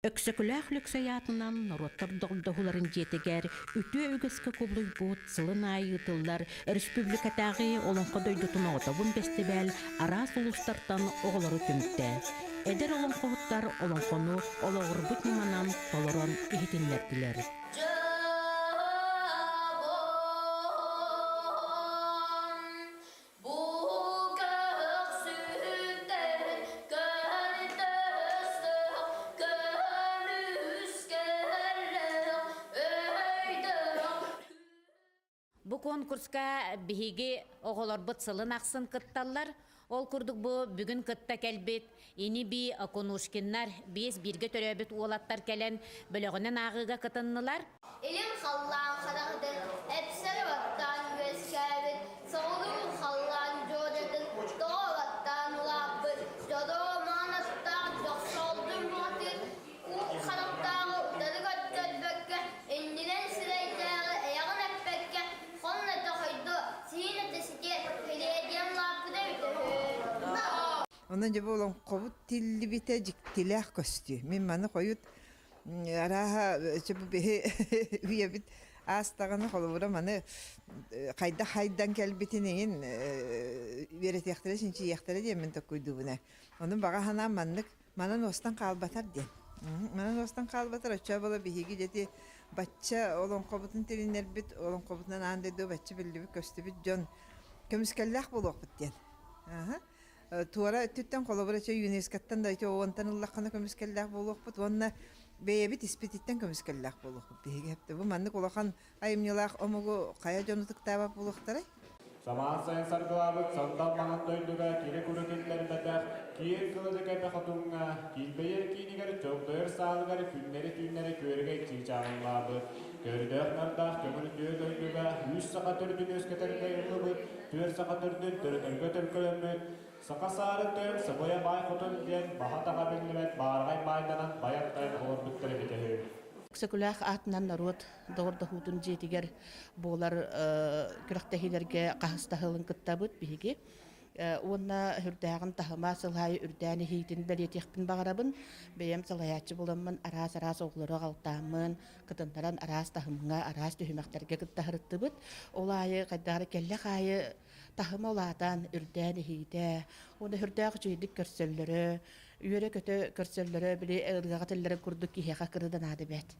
Өксөкүлээх Лөксөй аатынан норуоттар доҕордоһууларын дьиэтигэр үтүө үгэскэ кубулуйбут сылын аайы ыытыллар республикатааҕы Олоҥхо дойдутун оҕотобун бэстибээл араас улуустартан оҕолору түмтэ. Эдэр олоҥхоһуттар олоҥхону олоҕурбут ньыманан толорон иһитиннэрдилэр. Бу көхсүттэн көрдөстөх көмүскэллэх өйдөөх Бу конкурска биһиги оҕолорбут сылын ахсын кытталлар. Ол курдук бу бүгүн кытта кэлбит ини-бии Окунушкиннар биэс бииргэ төрөөбүт уолаттар кэлэн бөлөҕүнэн ааҕыыга кытыннылар. Илин халлаан хараҕытын эпсэри баттаан үөскээбит, соҕуруу халлаан дьуодатын тоҕо баттаан улааппыт, дьодоо маанаттаах дьохсоолдун бухатыыр уу харахтааҕы утары көрдөрбөккө, иннинэн сирэйдээҕи эйэҕин эппэккэ, хонно тохойдо, сиин этэ ситиэ, кириэдиэн лааппыта эбитэ үһү. Онон дьэ бу олоҥхобут тиллибитэ дьиктилээх көстүү. Мин маны хойут арааһа биһи үйэбит аастаҕына холобура маны хайдах хайдан кэлбитин иһин үөрэтиэхтэрэ чинчийиэхтэрэ диэммин токкуйдуубун ээ. Ону баҕа санаам маннык манан уостан хаалбатар диэн. Манан уостан хаалбатар оччо буола биһиги дьэти бачча олоҥхобутун тилиннэрбит, олоҥхобутунан аан дойду бачча биллибит-көстүбүт дьон көмүскэллээх буолуохпут диэн. Туора өттүттэн холобура чэ ЮНЕСКО-ттан да ити ООН-тан ыллаххына көмүскэллээх буолуохпут уонна бэйэбит испититтэн көмүскэллээх буолуохпут биһиги эптэ. Бу маннык улахан айымньылаах омугу хайа дьону ытыктаабат буолуохтарай? Самаан сайын саргылаабыт сандал маҥан дойдуга кири-куру киллэрбэтэх, киэр кылыды кэпэ хотуҥҥа, килбэйэр киинигэр чогдойор саалыгар күннэри-түүннэри күөрэгэй чыычааҕылаабыт. Көрдөөх-нардаах көҥүл үтүө дойдуга үс саха төрдүн үөскэтэргэ ыллыбыт, түөрт саха төрдүн төрөтөргө төлкөлөммүт, саха саарын тойон Сабыйа баай хотун диэн баһа-таҕа биллибэт баараҕай баайданан байан-тайан олорбуттар эбитэ үһү. Өксөкүлээх аатынан норуот доҕордоһуутун дьиэтигэр буолар күрэхтэһиилэргэ хаһыстаһылын кыттабыт биһиги. Уонна үрдээҕин таһыма сыл аайы үрдээн иһиитин бэлиэтиэхпин баҕарабын. Бэйэм салайааччы буоламмын араас-араас оҕолору аҕалтааммын, кытыннаран араас таһымҥа, араас түһүмэхтэргэ кыттаһырыттыбыт. Ол аайы хайдах эрэ кэллэх аайы таһыма улаатан, үрдээн иһиитэ, уонна үрдээх үчүгэйдик көрсөллөрө, үөрэ-көтө көрсөллөрө, били ырыаҕа тиллэрин курдук киһиэхэ кыры да наада эбээт.